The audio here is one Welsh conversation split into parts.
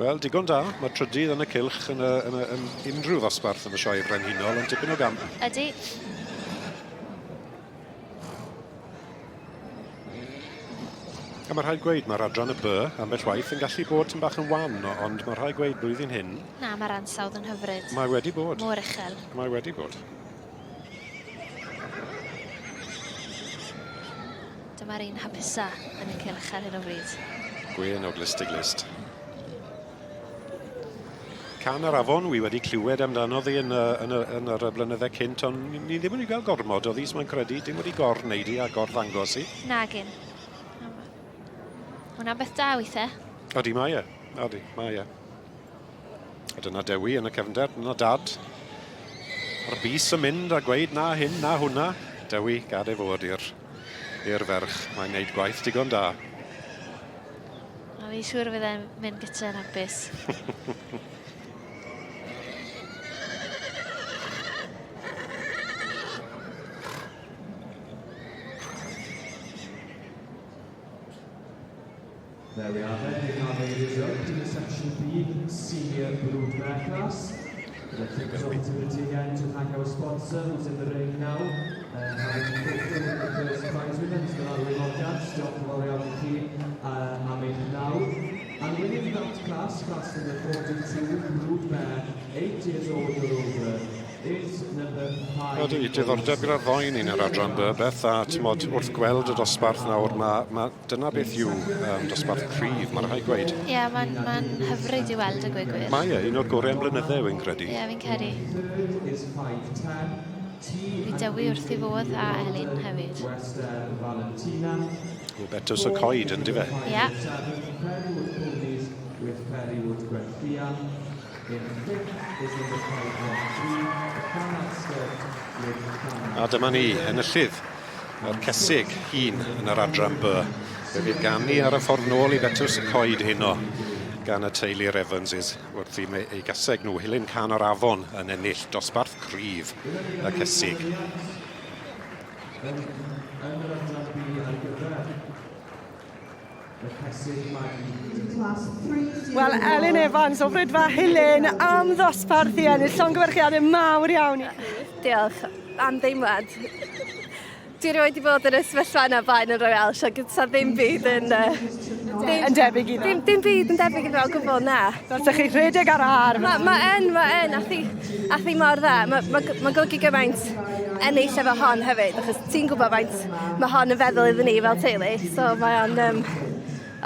Wel, digon da. Mae trydydd yn y cylch yn, y, yn, y, yn unrhyw ddosbarth yn y sioe frenhinol yn tipyn o gamp. Ydy. A mae rhaid gweud, mae'r adran y B ambell waith yn gallu bod yn bach yn wan, ond mae rhaid gweud blwyddyn hyn... Na, mae'r ansawdd yn hyfryd. Mae wedi bod. Mor uchel. Mae wedi bod. Dyma'r un hapusa yn y cylch ar hyn o bryd. Gwên o glust i glust. Can yr afon, wi wedi clywed amdano ddi yn, y, yn, y, yn yr blynydde cynt, ond ni ddim wedi cael gormod o ddi, mae'n credu, dim wedi gor wneud i a gor ddangos i. Nagin. Hwna'n beth da weithiau. Odi, mae e. Odi, mae e. A dyna Dewi yn y cefnder, dyna Dad. A'r bys yn mynd a gweud na hyn, na hwnna. Dewi, gad ei fod i'r i'r ferch. Mae'n neud gwaith digon da. A fi'n siŵr fydd e'n mynd gyda'n hapus. There we are then, we have a result in the section B, senior broodmare class. We'd like to take this opportunity again to thank our sponsor who's in the ring now, uh, having fulfilled the first prize with us, Mr Alwyn Morgans, diolch yn fawr iawn i chi uh, am eich nawdd. And winning that class, class number 42, broodmare, 8 years old or over, is number 5. Ydy, diddordeb gyda'r ddoi ni'n yr adran B, Beth, a t'mod, wrth gweld y dosbarth nawr, mae ma Dyna beth yw um, dosbarth cryf, mae'n rhaid gweud. Ie, yeah, mae'n ma hyfryd i weld y gweud gwir. Mae e, un o'r gorau am blynydde, wy'n credu. Ie, yeah, fi'n credu. Fi Dewi wrth ei fodd a Elin hefyd. O Betws y Coed, yn dife? Ie. Yeah. A dyma ni, enillydd Mae'r cesig hun yn yr adran B. Fe fydd ganu ar y ffordd nôl i Fetws y Coed heno gan y teulu'r Evanses wrth i ei gaseg nhw Hilyn Can yr Afon yn ennill dosbarth cryf y cesig. Yn yr adran B ar gyfer y cesig magu. Wel, Elin Evans o Frydfa Hilyn am ddosbarth i ennill. Llongyfarchiadau mawr iawn i chi. Diolch. Am deimlad. Dwi erioed wedi bod yn y sefyllfa yna blaen yn Royal Welsh ac sa ddim byd yn... Uh, ddim, yn debyg iddo. Dim, dim byd yn debyg iddo o gwbl, na. Fel ydych chi rhedeg ar ar. Mae ma yn, mae yn, a thi, a thi mor dda. Mae ma, ma golygu gymaint ennill efo hon hefyd, achos ti'n gwybod faint mae hon yn feddwl iddyn ni fel teulu, so mae o'n, um,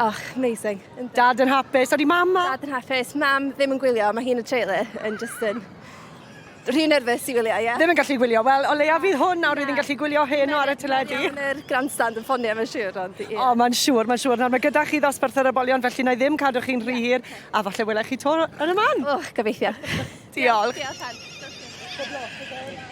oh, amazing. Dad yn hapus, odi mam ma? Dad yn hapus, mam ddim yn gwylio, mae hi'n y trailer yn just yn rhy nervous i wylio, ie. Ddim yn gallu gwylio. Wel, o leia fydd hwn nawr fydd yn gallu gwylio heno ar y teledu. Yn yr grandstand yn ffonio, mae'n siŵr, ond ie. O, mae'n siŵr, mae'n siŵr. Nawr, mae gyda chi ddosbarth yr ebolion, felly na i ddim cadw chi'n rhy hir, a falle welai chi to yn y man. Och, gobeithio. Diolch. Diolch, Ann.